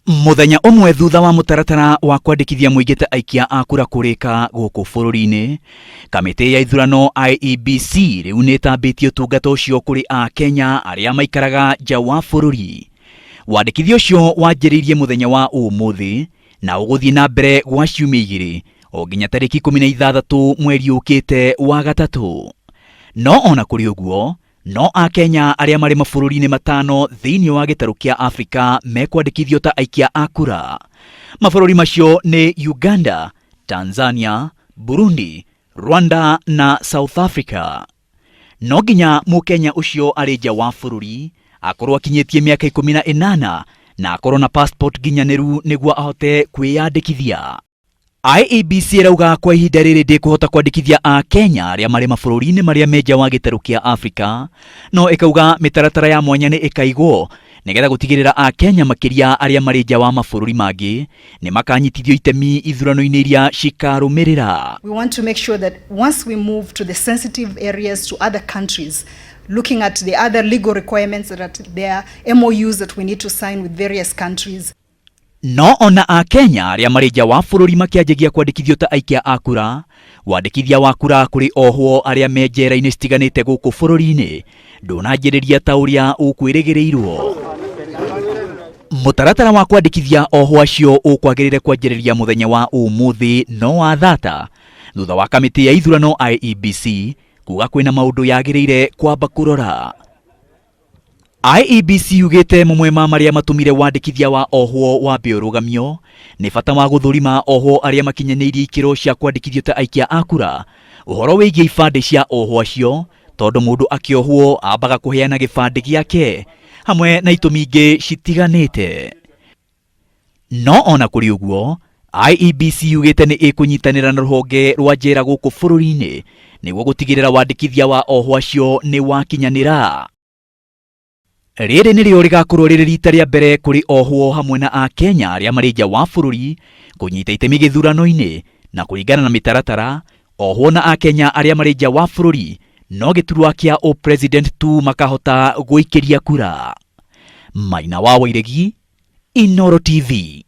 Mũthenya ũmwe thutha wa mũtaratara wa kwandĩkithia mũingĩ ta aikia a kura kũrĩka gũkũ bũrũri-inĩ, kamĩtĩ ya ithurano IEBC rĩu nĩ ĩtambĩtie ũtungata ũcio kũrĩ Akenya arĩa maikaraga nja wa bũrũri. Wandĩkithia ũcio wanjĩrĩirie mũthenya wa ũmũthĩ na ũgũthiĩ na mbere gwa ciumia igĩrĩ o nginya tarĩki 16 mweri ũkĩte wa gatatũ. No ona kũrĩ ũguo, No Akenya arĩa marĩ mabũrũri-inĩ matano thĩinĩ wa gĩtarũ kĩa Afrika mekwandĩkithio ta aikia a kura. Mabũrũri macio nĩ Uganda, Tanzania, Burundi, Rwanda na South Africa. No nginya Mũkenya ũcio arĩ nja wa bũrũri akorwo akinyĩtie mĩaka 18 na akorwo na passport nginyanĩru nĩguo ahote kwĩyandĩkithia. IEBC ĩrauga kwa ihinda rĩrĩ ndĩkũhota kwandĩkithia Akenya arĩa marĩ mabũrũri-inĩ marĩa me nja wa gĩtarũ kĩa Afrika, no ĩkauga mĩtaratara ya mwanya nĩ ĩkaigwo nĩgetha gũtigĩrĩra Akenya makĩria arĩa marĩ nja wa mabũrũri mangĩ nĩ makanyitithio itemi ithurano-inĩ iria cikarũmĩrĩra. We want to make sure that once we move to the sensitive areas to other countries, looking at the other legal requirements that are there, MOUs that we need to sign with various countries. No ona Akenya arĩa marĩ nja wa bũrũri makĩanjagia kwandĩkithio ta aikia a kura, wandĩkithia wa kura kũrĩ ohwo arĩa me njera-inĩ citiganĩte gũkũ bũrũri-inĩ ndũnanjĩrĩria ta ũrĩa ũkwĩrĩgĩrĩirwo. Mũtaratara wa kwandĩkithia ohwo acio ũkwagĩrĩire kwanjĩrĩria mũthenya wa ũmũthĩ no wa thata thutha wa kamĩtĩ ya ithurano IEBC kuga kwĩna maũndũ yagĩrĩire kwamba kũrora. IEBC yugĩte mamwe ma marĩa matũmire wandĩkithia wa ohwo wambe ũrũgamio nĩ bata wa gũthũrima ohwo arĩa makinyanĩirie ikĩro cia kwandĩkithio ta aikia a kura, ũhoro wĩgiĩ ibandĩ cia ohwo acio tondũ mũndũ akĩohwo ambaga kũheana gĩbandĩ gĩake hamwe na itũmi ingĩ citiganĩte. No ona kũrĩ ũguo, IEBC yugĩte nĩ ĩkũnyitanĩra na rũhonge rwa njera gũkũ bũrũri-inĩ nĩguo gũtigĩrĩra wandĩkithia wa ohwo acio nĩ wakinyanĩra. Rĩrĩ nĩrĩo rĩgakorwo rĩrĩ rita rĩa mbere kũrĩ ohwo hamwe na Akenya arĩa marĩ nja wa bũrũri kũnyita itemi gĩthurano-inĩ na kũringana na mĩtaratara, ohwo na Akenya arĩa marĩ nja wa bũrũri no gĩturwa kĩa ũ-president tu makahota gũikĩria kura. Maina wa Wairegi, Inooro TV.